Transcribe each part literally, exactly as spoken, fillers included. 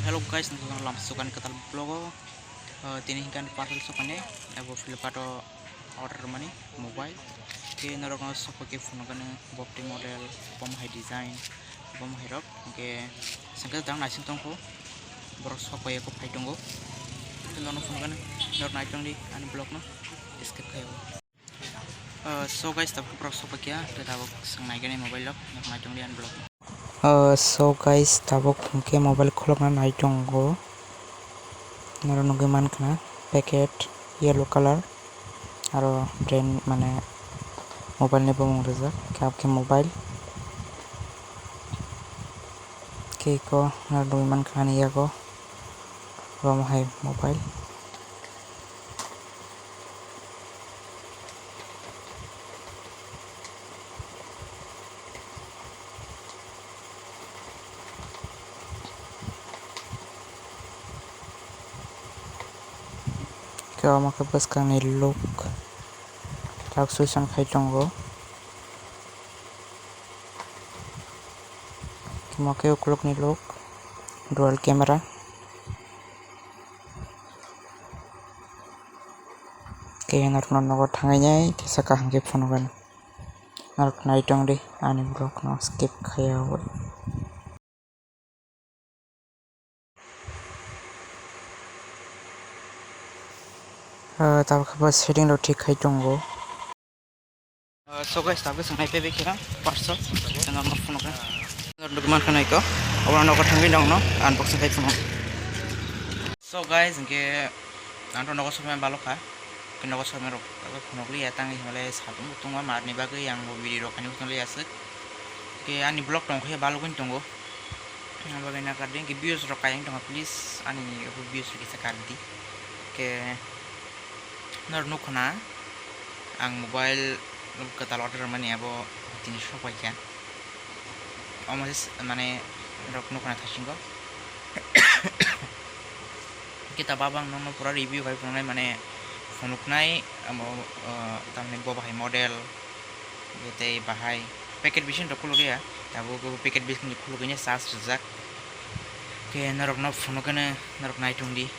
Hello guys, nokha lama sukani kwtal vlog o, ah, tini hinkhe ani parcel sokani, abo Flipkart o order rwmani mobile. Khe norokno sokphaikhe phunukgani bopti model, bom hai design, bom hai rok. Hinkhe sengkhe jang naising tongkho, borok sokphaikhe phai tongo. Khe norokno phunukgani, norok naitongdi ani vlog no skip khaio. Uh, so guys, tabuk borok sokphaikha, khe tabuk swng naikhe mobile rok, norok naitongdi ani vlog. Uh, so guys, tabuk hwnkhe mobile khulukna nai tongo. Norok nugwi mankha packet yellow colour, aro brand mane mobile ni bumung rijak, khe abokhe mobile. Khe eko norok nugwi mankha ani yago, omo hai mobile. Khe omo khe bwskangni look, rak suisan khai tongo. Omo khe ukulukni look, dual camera. Khe norokno nogo thangwi nai kisa kaham khe phunukgani. Norok naitongdi ani vlog no skip khaiya oi. Ah, tabuk khe bo setting rok thik khai tongo. Ah, so guys, tabuk swng nai phaibai khe parcel, norok no phunukgani. Norok nugwi mankha nai ko, obo nogo thangwi norokno unboxing khai phunukgani. So guys, hinkhe ang to nogo sokmani balokha. Khe nogo sokmani rok phunukliya, tangwi hwnle satung bo tungma marni bagwi ang bo video rok ani phunukliya aswk. Khe ani vlog tongkhe balugwi tongo. Ang bagwi nakardi, hinkhe views rok kayang tongkha, please ani views rok kisa kardi. Khe norok nukkha na, ang mobile kwtal order rwmani abo tini sokpaikha. Omo se mane norok nukkha na thaisingo. Kita baba ang nokno pura review khai phunuknai, mane phunuknai amo, ah, tamni bo bahai model, tei bahai packet bising rok khulukya, tabuk bo packet bising khulukya charge rijak. Khe norokno phunukgani norok naitongdi,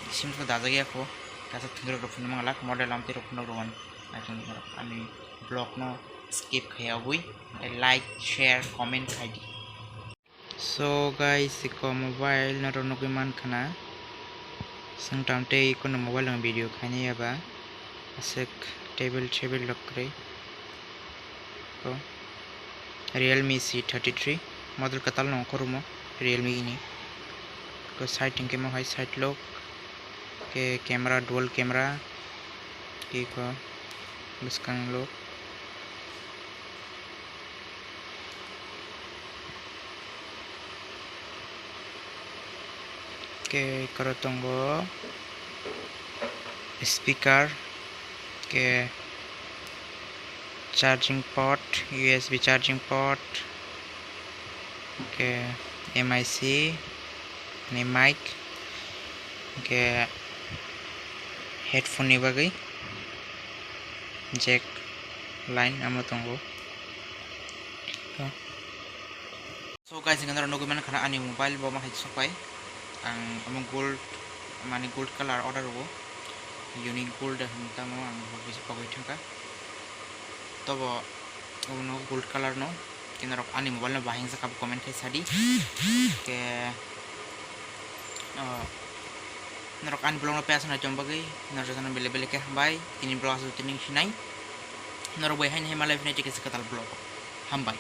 sim khe dajak ya kho, kaisa thwngwi rok phunuk manglak model amtwi rok phunuk rwmani. Naitongdi norok ani vlog no skip khaiya obwi, like, share, comment khaidi. So guys, iko mobile norok nugwi mankha na. Swng tamtei ikono mobile ang video khainai ya ba. Aswk table table rok kwrwi. Ko Realme C thirty three model kwtal no ongkhormo Realme ni. Ko side hwnkhe mo hai side lock. Khe camera, dual camera, khe iko bwskang lock. Khe eko tongo speaker, khe charging port, U S B charging port, khe M I C ni mic, khe headphone ni bagwi jack line amo tongo. So guys, hingke norok nugui mankha na ani mobile bo ma hai sokpai. Ang omo gold, mane gold colour order rwo. Unique gold hinwi tamo ang bo kisa pogwi thangkha. Tobo omo gold colour no. Khe norok ani mobile no bahai wngjakha bo comment khai sadi. Khe, ah, norok ani vlog no payasna chom bagwi norok jotono bele bele khe hambai. Tini vlog aswk tini sinai. Norok bai haino hai malai phinai tei kisa kwtal vlog. Hambai.